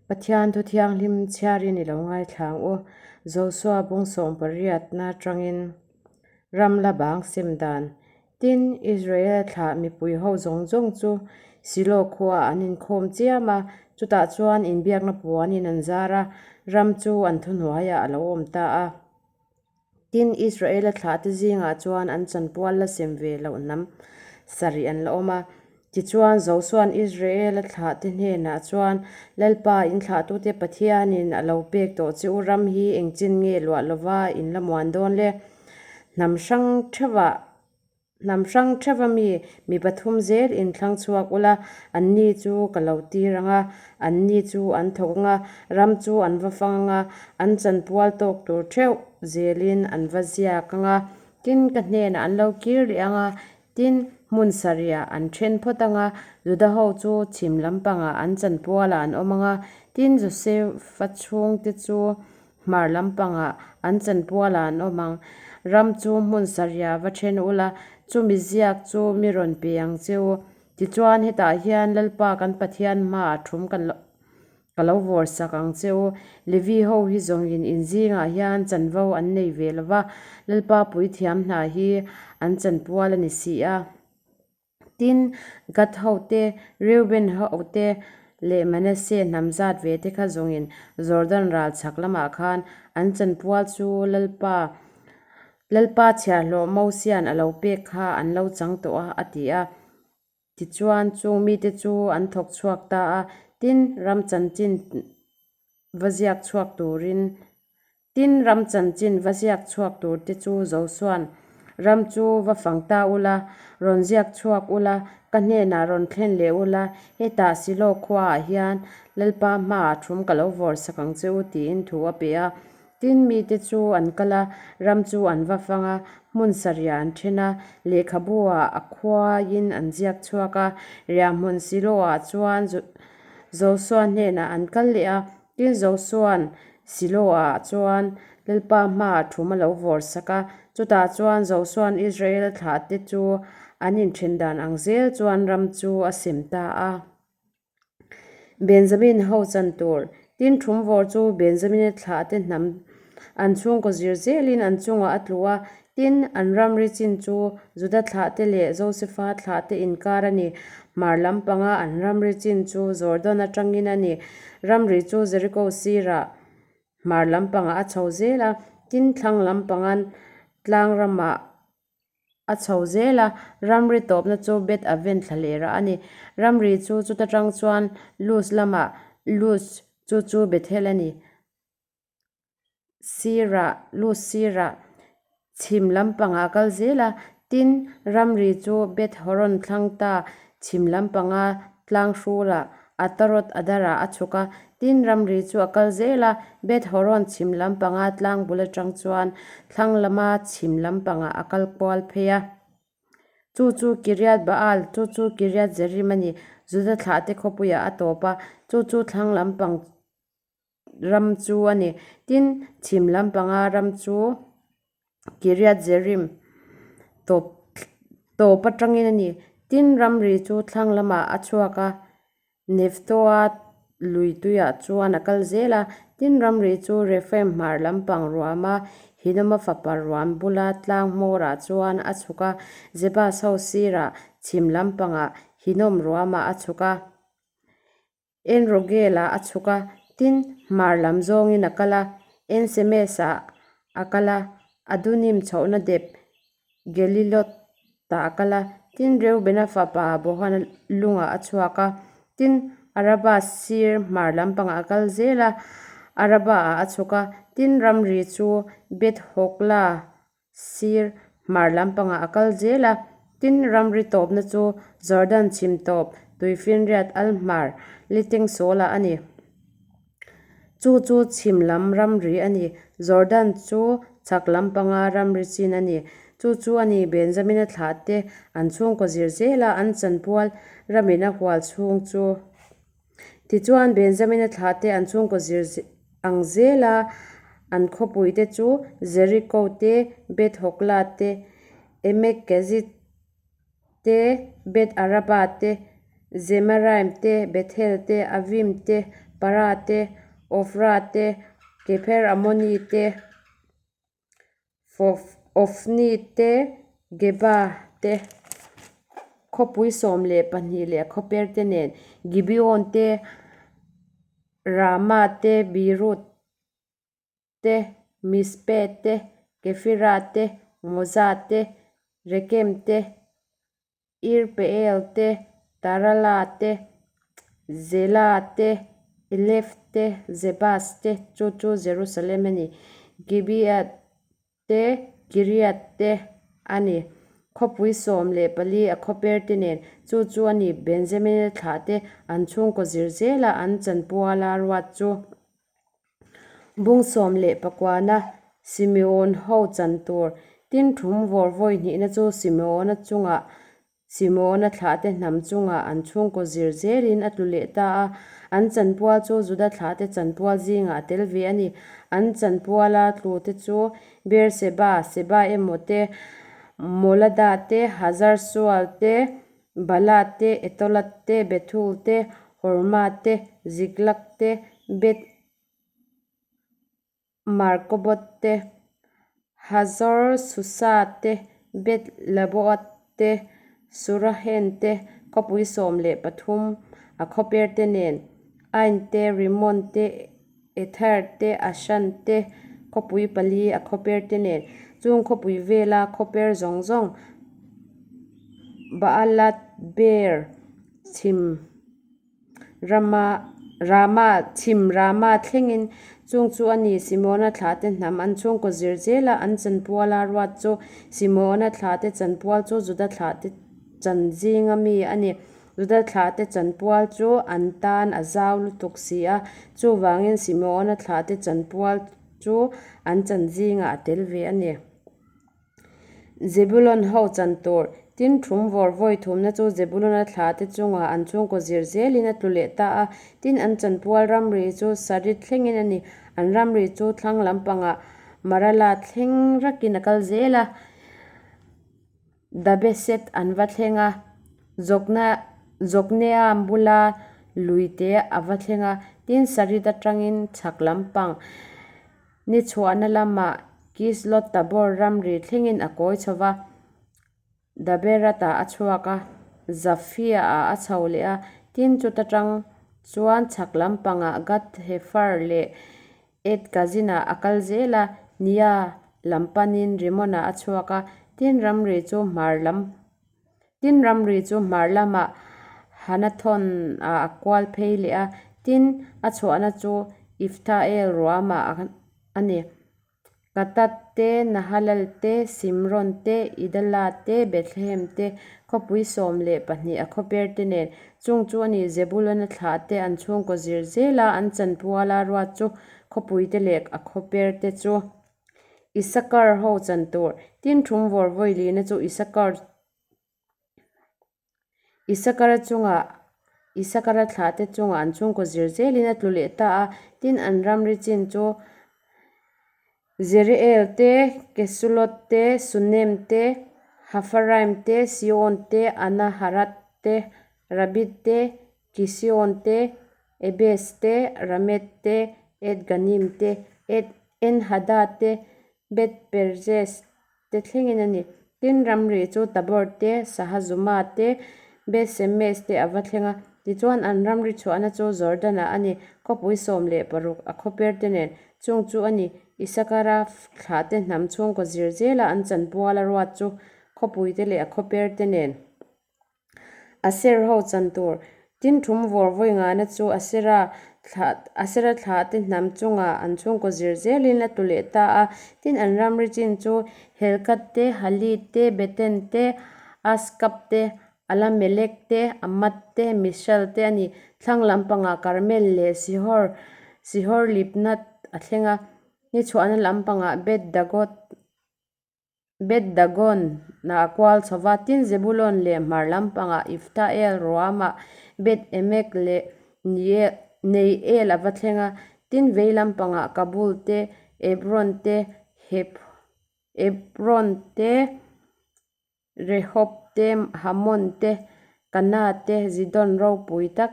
Pathian thu thianghlim chhiarin i lo ngaithla ang u. Josua bung sawmpariatna atangin ram la bang sem dan. Tin, Israela thlah mipui ho zawng zawng chu Silo khuaah an inkhawm chiam a, chutah chuan inbiakna puanin an zar a, ram chu an thuhnuaiah a lo awm ta a. Tin, Israela thlahte zingah chuan an chanpual la sem ve loh hnam sarih an la awm a. Tichuan, Josua'n Israela thlahte hnenah chuan, Lalpa, in thlahtute Pathianin a lo pek tawh che u ram hi engchin nge luah lova in la muan dawn le? Hnam hrang theuhah Hnam hrang theuh a mi, mi pathum zel in thlang chhuak ula, anni chu ka lo tir ang a, anni chu an thawk ang a, ram chu an va fang ang a, an chanpual tawk tur theuh zelin an va ziak ang a, tin ka hnenah an lo kir leh ang a, tin hmun sarihah an then phawt ang a, Juda ho chu chhim lampangah an chanpualah an awm ang a, tin Josefa chhungte chu Hmar lampangah an chanpualah an awm ang. Ram chu hmun sarihah va then ula, chumi ziak chu mi rawn pe ang che u. Tichuan hetah hian Lalpa kan Pathian hmaah thum ka ka lo vawr sak ang che u. Levi ho hi zawngin in zingah hian chanvo an nei ve lo va, Lalpa puithiam hna hi an chanpual a ni si a. Tin, Gad ho te, Reuben ho te leh Manasseh hnam zat ve te kha zawngin Jordan ral chhak lamah khan an chanpual chu Lalpa Lalpa chhiahhlawh Mosia'n a lo pek kha an lo chang tawh a, a ti a. Tichuan, chung mite chu an thawk chhuak ta a. Tin, ram chanchin va ziak chhuak turin Tin, ram chanchin va ziak chhuak tur te chu Josua'n, Ram chu va fang ta ula, rawn ziak chhuak ula, ka hnenah rawn thlen leh ula, hetah Silo khuaah hian Lalpa hmaah thum ka lo vawr sak ang che u, tiin thu a pe a. Tin, mite chu an kal a, ram chu an va fang a, hmun sarihah an then a, lehkhabu-ah a khuaiin an ziak chhuak a, riahhmun Silo-ah chuan Josua hnenah an kal leh a, Tin, Josua'n Siloah chuan Lalpa hmaah thum a lo vawr sak a, chutah chuan Josua'n Israel thlahte chu an inthen dan ang zel chuan ram chu a sem ta a. Benjamin ho chan tur. Tin, thum vawr chu Benjamina thlahte hnam an chhungkaw zir zelin an chungah a tlu a, Tin, an ramri chin chu Juda thlahte leh Josefa thlahte inkar a ni. Hmar lampanga an ramri chin chu Jordan atangin a ni. Ramri chu Jeriko sirah hmar lampangah a chho zel a, tin, thlang lampangan tlang ramah a chho zel a, ramri tawpna chu Beth Aven thlalerah a ni. Ramri chu chuta tang chuan Luz lamah, Luz chu chu Bethel a ni. Sirah, Luz sirah, chhim lampangah a kal zel a, tin, ramri chu Beth Horon thlang ta chhim lampanga tlang hrulah Ataroth Adarah a chhuk a, tin, ramri chu a kal zel a, Beth Horon chhim lampanga tlang bul atang chuan thlang lama chhim lampangah a kal kual phei a. Chu chu Kiriath Baal, chu chu Kiriath Jearim a ni, Juda thlahte khawpuiah a tawp a, chu chu thlang lampang ram chu a ni. Tin, chhim lampanga ram chu Kiriath Jearim tawp tawp atangin a ni. Tin, ramri chu thlang lamah a chhuak a, Nephtoa lui tuiah chuan a kal zel a. Tin, ramri chu Rephaim hmar lampang ruama Hinoma fapa ruam bula tlang hmawrah chuan a chhuk a, Jebus ho sirah chhim lampangah Hinom ruamah a chhuk a. En-Rogel-ah a chhuk a, tin, hmar lam zawngin a kal a, En-Semes-ah a kal a, Adunim chhohna dep Gelilot-ah a kal a, tin, Reubena fapa Bohana lungah a chhuak a, tin, Araba sir hmar lampangah a kal zel a, Araba-ah a chhuk a, tin, ramri chu Beth-hogla Sir, hmar lampangah a kal zel a, tin ramri tawpna chu Jordan chhim tawp Tuifinriat al hmar Liteng Sawlah a ni. Chu chu chhim lam ramri a ni. Jordan chu chhak lampanga ramri chin a ni. Chu chu a ni Benjamina thlahte an chhungkaw zir zela an chanpual ramin a hual chhung chu. Tichuan, Benjamina thlahte an chhungkaw zir ang zela an khawpuite chu Jeriko te, Beth Hogla te, Emek Kezit te, Beth Araba te, Zemaraim te, Bethel te, Avim te, Para te, Ofra te, Kepher-Amoni te, Ofni te, Geba te, khawpui 12 leh a khawper te nen, Gibeon te, Rama te, Beeroth te, Mizpe te, Kefira te, Moza te, Rekem te, Irpeel te, Tarala te, Zela te, Elef te, Zebas te, chu chu Jerusalem a ni, Gibeath te, Kiriath te a ni. Khawpui 14 a khawper te nen, chu chu a ni, Benjamina thlah te an chhungkaw zir zela an chanpuala ruat chu. Bung 19-na Simeon ho chan tur tin thum vawr vawi hnihna chu Simeona chungah Simeona thlahte hnam chungah an chhungkaw zir zelin a tlu leh ta a. An chanpual chu Juda thlahte chanpual zingah a tel ve a ni. An chanpuala tlute chu Beerseba, Seba emaw te, Molada te, Hazar-Sual te, Bala te, Etolat te, Bethul te, Horma te, Ziklag te, Beth Markobot te, Hazor Susa te, Beth Laboat te, Surahen te, khawpui 13 a khawper te nen, Ain te, Rimon te, Ether te, Ashan te, khawpui pali a khawper te nen, chung khawpui vela khawper zawng zawng Baalat Beer chhim Rama Rama chhim Rama thlengin chung chu a ni. Simeona thlahte hnam an chhungkaw zir zela an chanpuala ruat chu Simeona thlahte chanpual chu Juda thlahte chan zinga mi a ni. Juda thlahte chanpual chu an tan a zau lutuk si a, chuvangin Simeona thlahte chanpual chu an chan zingah a tel ve a ni. Zebulon ho chan tur. Tin, thum vawr vawi thumna chu Zebulona thlahte chungah an chhungkaw zir zelin a tlu leh ta a. Tin, an chanpual ramri chu Sarid thlengin a ni. An ramri chu thlang lampangah Marala thleng rakin a kal zel a. Dabeset an va thleng a, Jokneam bula luite a va thleng a. Tin, Sarid atangin chhak lampang Ni chhuahna lamah Kislot Tabor ramri thlengin a kawi chho va, Daberat-ah a chhuak a, Zafia-ah a chho leh a, tin chuta tang chuan chhak lampangah Gath-Hefer leh Et-Kazin-ah a kal zel a, Nia lam panin Rimon-ah a chhuak a, tin ramri chu hmar lam Tin, ramri chu hmar lamah Hanathon-ah a kual phei leh a, tin, a chhuahna chu Ifthael ruamah a ni. Katat te, Nahalal te, Simron te, Idala te, Bethlehem te, khawpui 12 a khawper te nen. Chung chu a ni, Zebulona thlah te an chhungkaw zir zela an chanpuala ruat chu khawpui te leh a khawper te chu. Isakar ho chan tur. Tin, thum vawr vawi lihna chu Isakar Isakara chungah Isakara thlahte chungah an chhungkaw zir zelin a tlu leh ta a. Tin, an ramri chin chu Zereel te, Kesulot te, Sunem te, Hafaraim te, Sion te, Anaharat te, Rabit te, Kision te, Ebes te, Ramet te, Et-Ganim te, Et En-Hada te, Beth-Perzes te thlengin a ni. Tin, ramri chu Tabor te, Sahazuma te, Beth-Semes te a va thleng a. Tichuan, an ramri chhuahna chu Jordan-ah a ni, khawpui 16 a khawper te nen. Chung chu a ni, Isakara thlahte hnam chhungkaw zir zela an chanpuala ruat chu khawpuite leh a khawper te nen. Aser ho chan tur. Tin thum vawr vawi ngana chu Asera thlah Asera thlah te hnam chungah an chhungkaw zir zelin a tlu leh ta a. Tin an ramri chin chu Helkat te, Hali te, Beten te, Askap te, Alamelek te, Amat te, Mishal te a ni. Thlang lampangah Karmel leh Sihor Sihor Libnat a thleng a. Ni chhuahna lampangah Beth Dagot Beth Dagon ah a kual chho va, tin Zebulon leh hmar lampangah Ifthael ruamah Beth Emek leh Neiel a va thleng a, tin vei lampangah Kabul te, Ebron te, Hebron te, Rehob te, Hamon te, Kana te, Zidon ropui tak.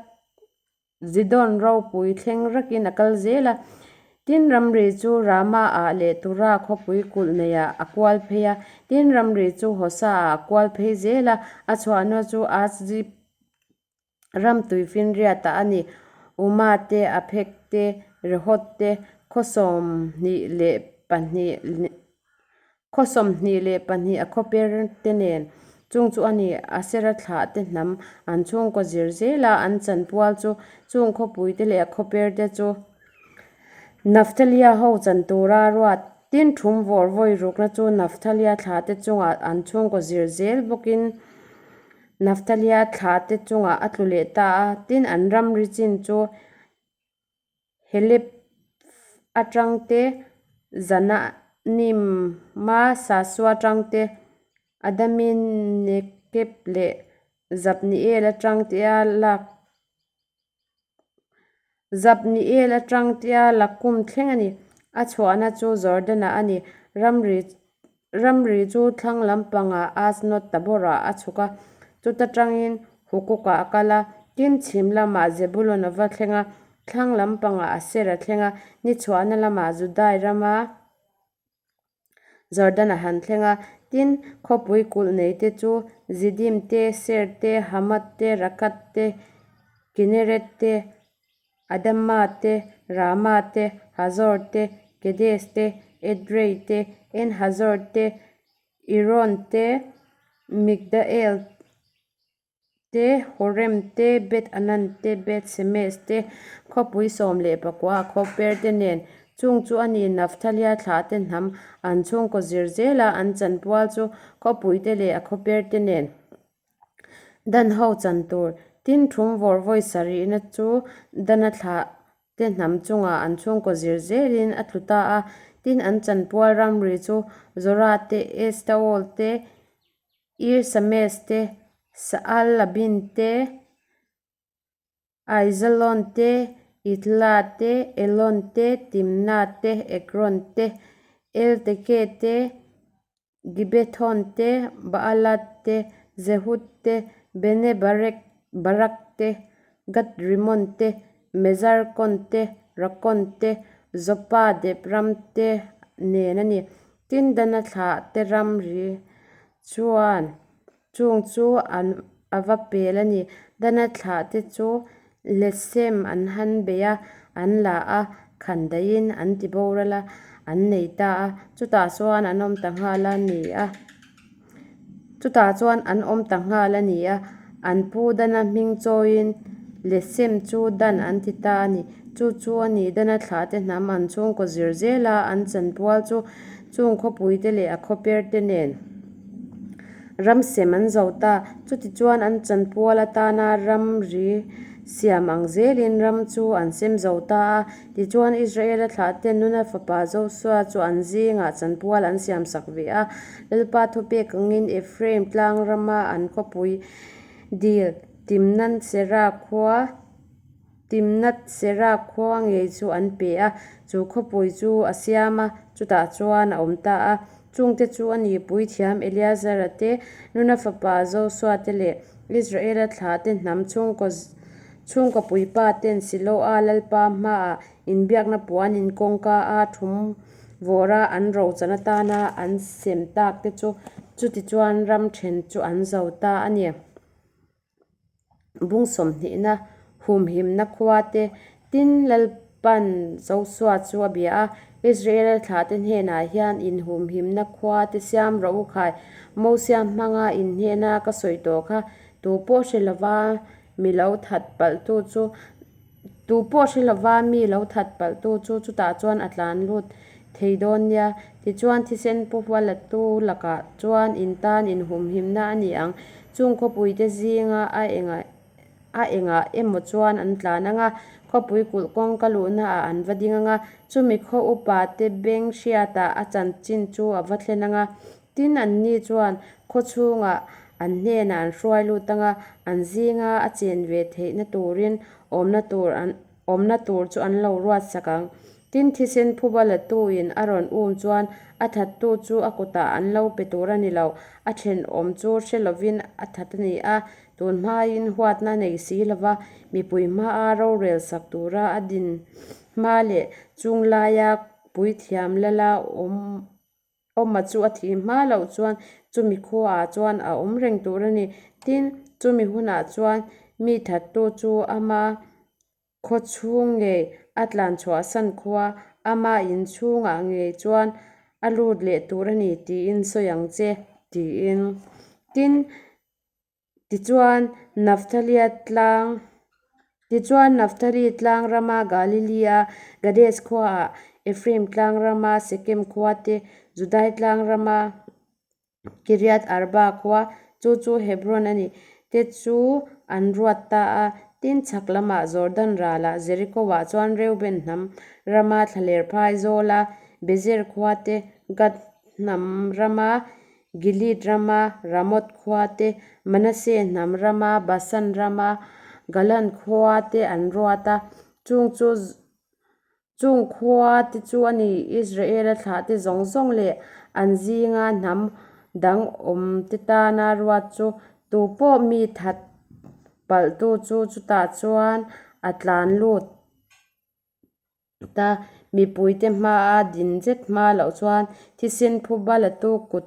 Zidon ropui thleng rakin a kal zel a. Tin, ramri chu Rama-ah leh Tura khawpui kulh neiah a kual phei a. Tin, ramri chu Hosa-ah a kual phei zel a, a chhuahna chu Azib ram tuifinriatah a ni. Uma te, Aphek te, Rehoth te, khaw 22 Khaw 22 a khawper te nen chung chu a ni. Asera thlah te hnam an chhungkaw zir zel a, an chanpual chu chung khawpui te leh a khawper te chu Naphtalia ho chan tura ruat. Tin, thum vawr vawi rukna chu Naphtalia thlah te chungah an chhungkaw zir zel bawkin Naphtalia thlah te chungah a tlu leh ta a. Tin, an ramri chin chu Helep atang te, Zananim-a Sasua atang te, Adaminekeb leh Zabniel atang tea lak Zabniel atang tea Lakum thleng a ni. A chhuahna chu Jordan-ah a ni. Ramri Ramri chu thlang lampangah Asnot Tabor-ah a chhuk a, chuta tangin Hukuk-ah a kal a, tin chhim lamah Zebulun a va thleng a, thlang lampangah Aser a thleng a, ni chhuahna lamah Judai rama Jordan a han thleng a. Tin, khawpui kulh neite chu Zidim te, Ser te, Hamath te, Rakath te, Kinnereth te, Adama te, Rama te, Hazor te, Kedes te, Edrei te, En-Hazor te, Iron te, Migdael te, Horem te, Beth-Anan te, Beth-Semes te, khawpui 19 a khawper te nen. Chung chu a ni Nafthalia thlah te hnam an chhungkaw zir zela an chanpual chu khawpui te leh a khawper te nen. Dan ho chan tur, tin thum vawr vawi sarihna chu Dana thlah te hnam chungah an chhungkaw zir zelin a tlu ta a. Tin, an chanpual ramri chu Zorah te, Estaol te, Ir-Sames te, Saalabin te, Aijalon te, Ithla te, Elon te, Timna te, Ekron te, Elteke te, Gibethon te, Baalat te, Jehud te, Bene Barek Barak te, Gat Rimon te, Mezarkon te, Rakon te, Joppa dep ram te nen a ni. Tin, Dana thlah te ramri chuan Chung chu an a va pel a ni. Dana thlah te chu Lesem an han bei a, an la a, khan daihin an ti boral a, an nei ta a. Chutah chuan an awm ta nghal a ni a. Chutah chuan an awm ta nghal a ni a. An pu Dana hming chawiin Lesem chu Dan an ti ta a ni. Chu chu a ni Dana thlah te hnam an chhungkaw zir zel a, an chanpual chu chung khawpui te leh a khawper te nen. Ram sem an zo ta. Chutichuan an chanpual atana ramri siam ang zelin ram chu an sem zo ta a. Tichuan Israela thlahte Nuna fapa Josua chu an zingah chanpual an siam sak ve a. Lalpa thupek angin Ephraim tlang rama an khawpui dil Timnath-Serah khua Timnath-Serah khua ngei chu an pe a, chu khawpui chu a siam a, chutah chuan a awm ta a. Chungte chu a ni puithiam Eleazara te, Nuna fapa Josua te leh Israela thlahte hnam chhungkaw chhungkaw puipa ten Siloa Lalpa hmaah inbiakna puan in kawngka a thum vawra an rochan atana an sem tak te chu chutichuan ram then chu an zo ta a ni. Bung sawmhnihna humhimna khua te tin Lalpan Josua chu a bia a, Israela thlahte hnenah hian inhumhimna khua te siam rawh u khai, Mosia hmanga in hnena ka sawi tawh kha tu pawh hre lova mi lo that palhtu chu Tu pawh hre lova mi lo that palhtu chu chutah chuan a tlan lut thei dawn nia. Tichuan thisen pu hualatu lakah chuan in tan inhumhimna a ni ang. Chung khawpuite zinga a engah a engah emaw chuan an tlan ang a, khawpui kulh kawng ka luhnaah an va ding ang a, chumi khaw upate beng hriatah a chanchin chu a va thlen ang a. Tin, anni chuan khaw chhungah an hnenah an hruai lut ang a, an zinga a chen ve theihna turin awmna tur an awmna tur chu an lo ruat sak ang. Tin, thisen phuba latuin a rawn um chuan a thattu chu a kutah an lo pe tur a ni lo, a thenawm chu hre lovin a that a ni a. Tun hmain huatna nei si lova mipui hmaa rorel sak tura a din hma leh chung laia puithiam lala awm awma chu a thih hma loh chuan chumi khuaah chuan a awm reng tur a ni. Tin, chumi hunah chuan mi thattu chu ama khaw chhung ngei a tlan chhuahsan khua, ama inchhungah ngei chuan a lut leh tur a ni tiin sawi ang che, tiin. Tin, Tichuan, Nafthalia tlang Tichuan, Nafthali tlang rama Galilee-a Gades khuaah, Ephraim tlang rama Sekem khua te, Judai tlang rama Kiriath Arba khua, chu chu Hebron a ni, te chu an ruat ta a. Tin, chhak lamah Jordan ralah Jericho-ah chuan Reuben hnam rama thlaler phai zawla Bezer khua te, Gad hnam rama Gilead rama Ramoth khua te, Manasseh hnam rama Basan rama Galan khua te an ruat a, chung chu chung khua te chu a ni Israela thlahte zawng zawng leh an zinga hnam dang awm te tana ruat chu tupawh mi that palhtu chu chutah chuan a tlan lut. Ta mipuite hmaa din zet hma loh chuan thisen phuba latu kut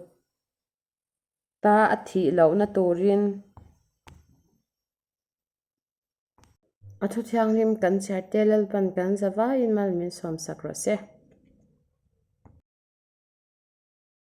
ta a thih lohna turin a thu thianghlim kan chhiar te Lalpan kan za vaiin mal min sawmsak rawh se.